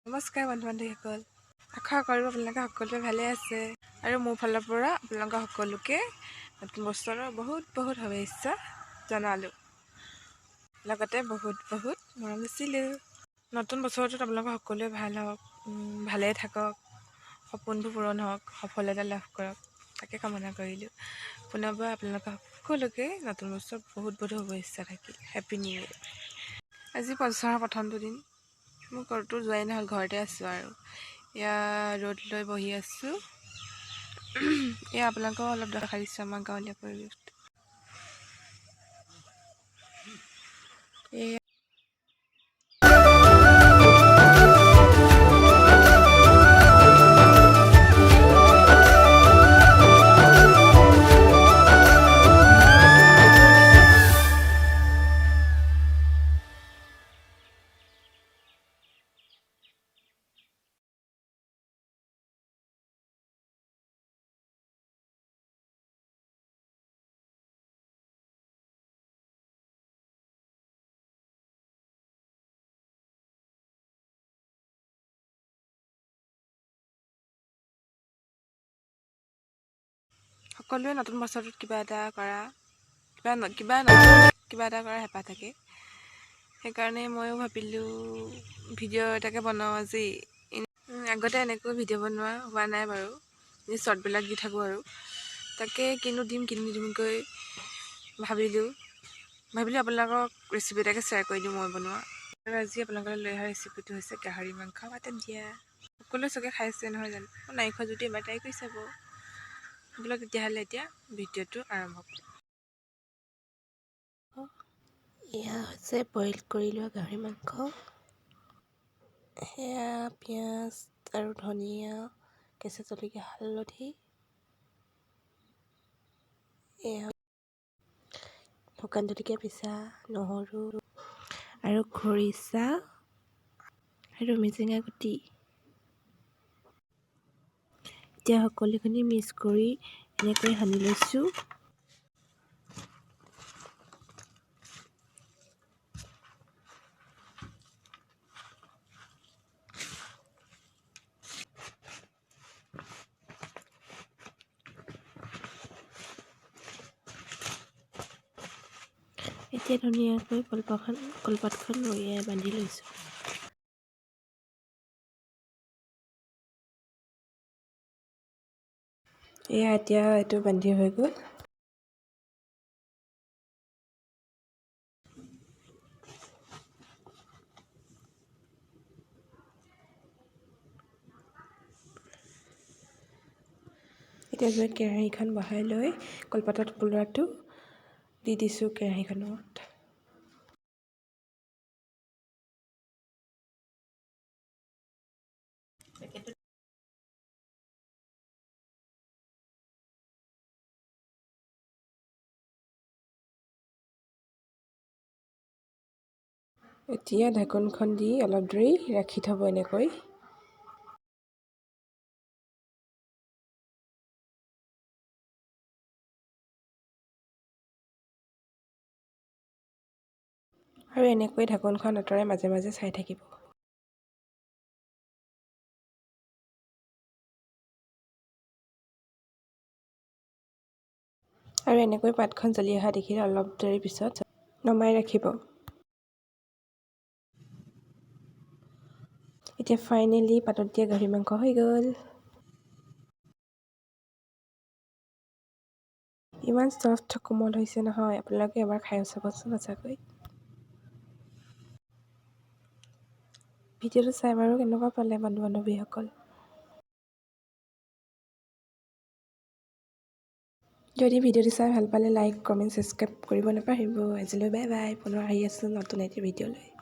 নমস্কাৰ বন্ধু বান্ধৱীসকল, আশা কৰোঁ আপোনালোকে সকলোৱে ভালে আছে আৰু মোৰ ফালৰ পৰা আপোনালোক সকলোকে নতুন বছৰৰ বহুত বহুত শুভেচ্ছা জনালোঁ, লগতে বহুত বহুত মৰম যাচিলোঁ। নতুন বছৰটোত আপোনালোকৰ সকলোৱে ভাল হওক, ভালে থাকক, সপোনবোৰ পূৰণ হওক, সফলতা লাভ কৰক, তাকে কামনা কৰিলোঁ। পুনৰবাৰ আপোনালোকৰ সকলোকে নতুন বছৰ বহুত বহুত শুভেচ্ছা থাকিল। Happy new year. আজি বছৰৰ প্ৰথমটো দিন, মোৰ ক'তো যোৱাই নহ'ল, ঘৰতে আছোঁ আৰু এয়া ৰ'দ লৈ বহি আছোঁ। এয়া আপোনালোকক অলপ দেখাই দিছোঁ আমাৰ গাঁৱলীয়া পৰিৱেশটো। এয়া সকলোৱে নতুন বছৰটোত কিবা এটা কৰা, কিবা কিবা নতুন কিবা এটা কৰাৰ হেঁপাহ থাকে। সেইকাৰণে ময়ো ভাবিলোঁ ভিডিঅ' এটাকে বনাওঁ আজি। আগতে এনেকৈ ভিডিঅ' বনোৱা হোৱা নাই বাৰু, এনেই শ্বৰ্টবিলাক দি থাকোঁ আৰু তাকে কিনো দিম কিনো নিদিমকৈ ভাবিলোঁ ভাবিলোঁ আপোনালোকক ৰেচিপি এটাকে শ্বেয়াৰ কৰি দিওঁ মই বনোৱা। আৰু আজি আপোনালোকলৈ লৈ অহা ৰেচিপিটো হৈছে গাহৰি মাংস পাতত দিয়া। সকলোৱে চাগে খাইছে নহয় জানো? নাই খোৱা যদি এবাৰ ট্ৰাই কৰি চাব। বোলক তেতিয়াহ'লে এতিয়া ভিডিঅ'টো আৰম্ভ কৰোঁ। এয়া হৈছে বইল কৰি লোৱা গাহৰি মাংস। সেয়া পিঁয়াজ আৰু ধনিয়া, কেঁচা জলকীয়া, হালধি, এয়া শুকান জলকীয়া পিছা, নহৰু আৰু খৰিচা আৰু মেজেঙা গুটি। এতিয়া সকলোখিনি মিক্স কৰি এনেকৈ সানি লৈছোঁ। এতিয়া ধুনীয়াকৈ কলপাতখন মেৰিয়াই বান্ধি লৈছোঁ। এয়া এতিয়া এইটো বান্ধি হৈ গ'ল। এতিয়া গৈ কেৰাহীখন বহাই লৈ কলপাতত পোলোৱাটো দি দিছোঁ কেৰাহীখনত। এতিয়া ঢাকোনখন দি অলপ দেৰি ৰাখি থ'ব এনেকৈ। আৰু এনেকৈ ঢাকোনখন আঁতৰাই মাজে মাজে চাই থাকিব। আৰু এনেকৈ পাতখন জ্বলি অহা দেখিলে অলপ দেৰি পিছত নমাই ৰাখিব। এতিয়া ফাইনেলি পাতত দিয়া গাহৰি মাংস হৈ গ'ল। ইমান চফ্ট কোমল হৈছে নহয়, আপোনালোকে এবাৰ খাই চাবচোন সঁচাকৈ। ভিডিঅ'টো চাই বাৰু কেনেকুৱা পালে বন্ধু বান্ধৱীসকল? যদি ভিডিঅ'টো চাই ভাল পালে লাইক, কমেণ্ট, ছাবস্ক্ৰাইব কৰিব নাপাহৰিব। আজিলৈ বাই বাই, পুনৰ আহি আছোঁ নতুন এটি ভিডিঅ' লৈ।